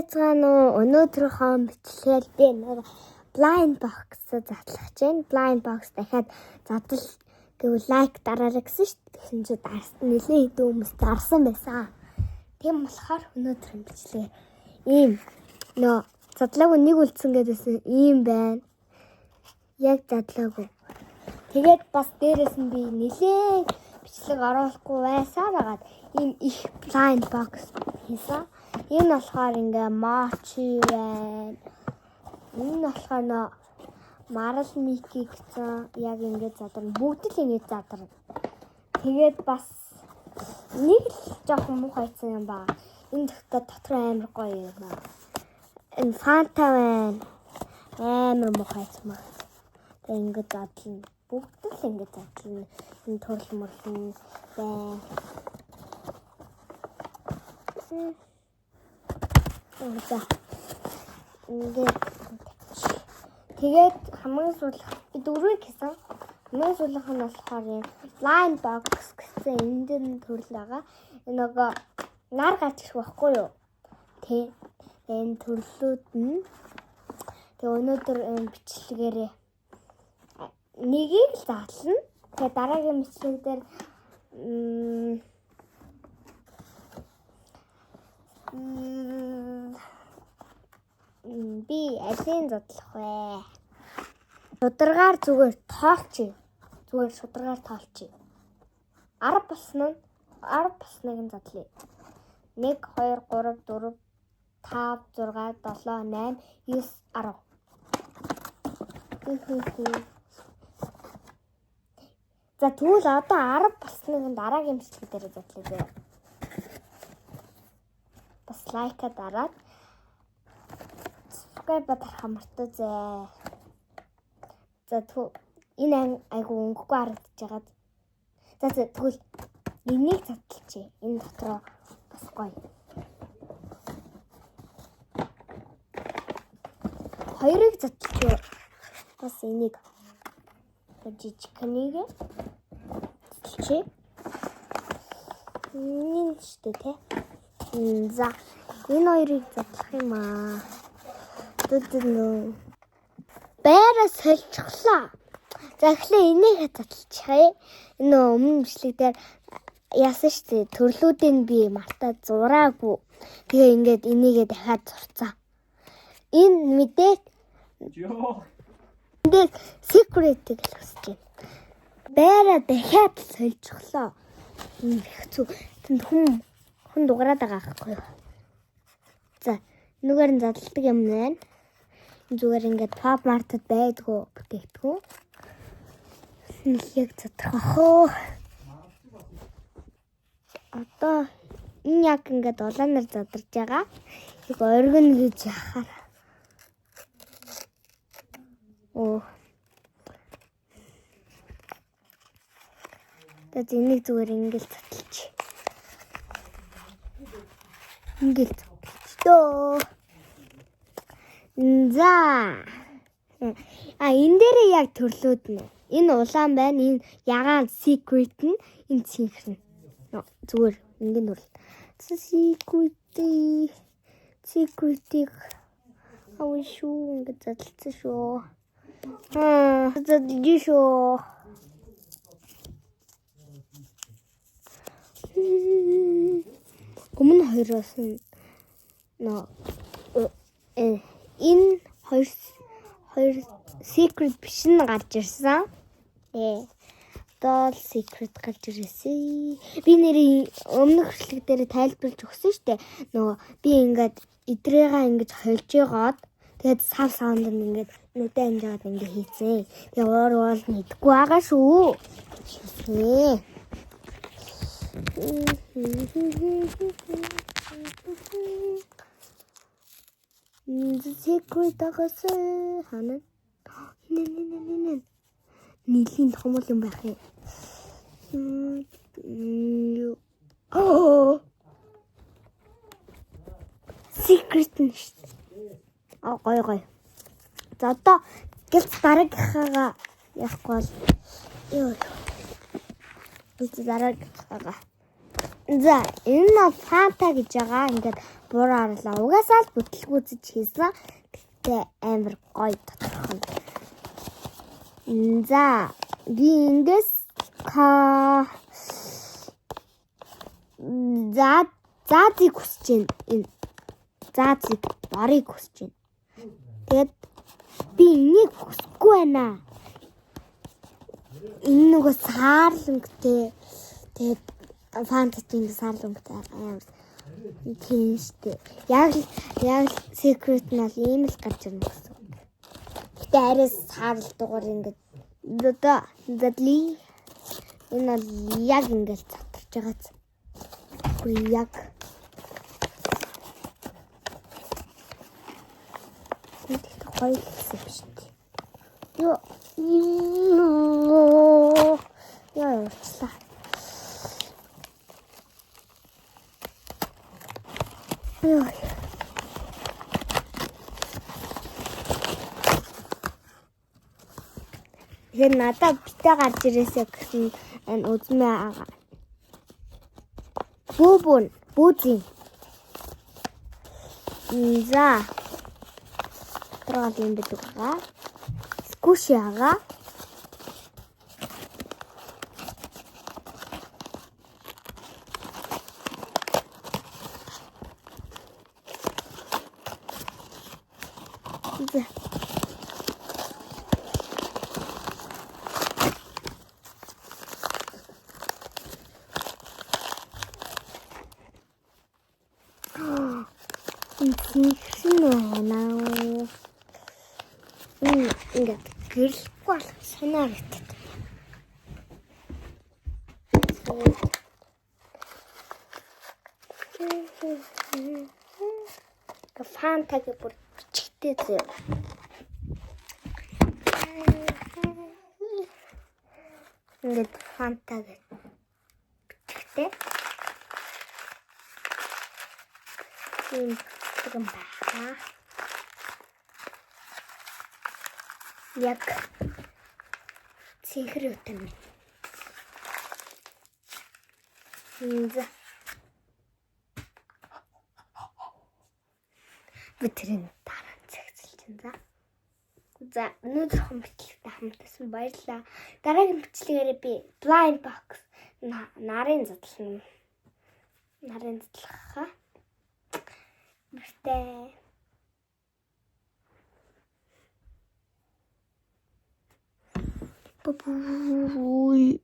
Байцгаана уу? Өнөөдрийнхөө бичлэгээр би нэг blind box задлах чинь. Blind box дахиад задал гэвэл лайк дараарай гэсэн шүү дээ. Тэгсэн чинь дарсан, нэлээд хэдэн хүмүүс дарсан байсан. Тийм болохоор өнөөдрийн бичлэгээр ийм нөө задлаагүй нэг үлдсэн гэдээсэн ийм байна. Яг задлаагүй. Тэгээд бас дээрэс нь би нэлээд бичлэг оруулахгүй байсаар хагаад ийм их blind box хийсэн. Энэ болохоор ингээ mochi байна. Энэ нь болохоор нөө Марал Мики гэсэн яг ингэ задарна. Бүгд л ингэ задарна. Тэгээд бас нэг л жоохон муухайцсан юм ба. Энэ тэгэхдээ дотор амар гоё юм аа. Энэ Fanta байна. Амар муухайцсан байна. Тэгээ ингэ задлана. Бүгд л ингэ задлана. Энэ төрөл мөрлөн байна. За. Ингээд тэгээд хамгийн сүүлд би дөрвийг хийсэн. Хамгийн сүүлийнх нь болохоор юм blind box гэсэн энэ дэр нь төрөл байгаа. Энэ нөгөө нар гарч ирэх байхгүй юу? Тэ. Энэ төрлүүд нь тэгээ өнөөдөр энэ бичлэгээрээ нэгийг л задлана. Тэгээ дараагийн бичлэг дээр би алийг задлах вэ? Шударгаар зүгээр тоолчих. Зүгээр шударгаар тоолчих. 10 болсон нь 10 болсныг нь задлая. 1 2 3 4 5 6 7 8 9 10. За тэгвэл одоо 10 болсныг нь дараагийн бичлэг дээр задлая зөө. Бас лайка дараад subscribe дарах мартаазай. За энэ айгу өнгөгүй харагдаж байгаа. За за тэгвэл энийг задлчихъя. Энэ дотроо бас гоё. Хоёрыг задлчихъя. Бас энийг жижигхнийг задлчихъя. Энэ ч дээ тэ. За энэ хоёрыг задлах юм аа. Дүдүнөө. Байраа сольчихлаа. За эхлээ энийг задлчихъя. Энэ өмнө бичлэг дээр яасан шүү дээ. Төрлүүдийг би мартаад зураагүй. Тэгээ ингээд энийгээ дахиад зурцаа. Энэ мэдээ Йоо. Эндээс secret гэж хүсэж байна. Байраа дахиад сольчихлоо. Хэцүү. Тэнд хүн дугаараад байгаа байхгүй юу? За, нүгээр нь задалдаг юм байна. Зүгээр ингээд pop mart-д байдгүй бүтээгдэхүүн. Яг задрах хөө. Одоо энэ яг ингээд улаанаар задарч байгаа. Яг оргино гэж яхаар. Оо. Тэгээд энийг зүгээр ингээл задлж. Ингээл задлж дөө. За. А энэ дээрээ яг төрлүүд нь. Энэ улаан байна. Энэ ягаан secret нь, энэ цэнхэр нь. Зүгээр ингийн төрөл. Secret-ийг авна шүү. Ингээд задлцсан шүү. Задлж шүү. Өмнө хоёроос нь энэ хоёр secret биш нь гарч ирсэн. Одоо л secret гарч ирсэн. Би нэрээ өмнөх бичлэг дээр тайлбарлаж өгсөн шүү дээ. Нөгөө би ингээд идрээгээ ингэж хольж жагаад тэгээд сав саунд нь ингээд нүдэ амжаад ингээд хийцэн. Тэгээ уур уул нь идэхгүй байгаа шүү. Хийсэн. Secret агасаа хана. Нэ. Нийлийн томол юм байх юм. Оо. Secret нь шүү дээ. Аа гоё гоё. За одоо гэлц дараагийнхаагаа яахгүй бол ёо. Гэлц дараагийнхаагаа. За, энэ нь Fanta гэж байгаа. Ингээд буруу орлоо. Угаасаа л бүтлгүүцэж хийсэн. Гэхдээ амар гоё доторх нь. За, би эндээс за заазыг хүсэж байна. Энэ заазыг борыг хүсэж байна. Тэгээд би энийг хүсэхгүй байна. Энэ нөгөө саарл өнгөтэй. Тэгээд Fanta чинь саарл өнгөтэй амар тийм штэ. Яг л secret нь бол ийм л гарч ирнэ гэсэн үг. Гэтэ арай саарл дугаар ингээд одоо задли энэ бол яг ингээд задарч байгааз. Үгүй яг гоё гэсэн юм шүү дээ. Йоо. Яа, уучлаа. Йоо. Тэгэхээр надад битээ гарч ирээсэ гэсэн энэ үзмээ ага. Бүүбүн, бүүзийн. За. Дотроо юм байдаг байгаа. Скүши ага. За. Цэнхэрсэн байна. Ингээд гэрлэхгүй болох санаа харагдаад. Фантагийн бүр бичгтэй зөө. Ингээд Фантагийн бичгтэй. Тийм юм байна. Яг цэнхэр өтөн минь. За. Би тэрийг дараа нь цэгцэлж байна. За. За, өнөөдрийн бичлэгтэй хамтсан баярлалаа. Дараагийн бичлэгээрээ би blind box нарын задлана. Нарын задлах. Баяртай. Бабуй.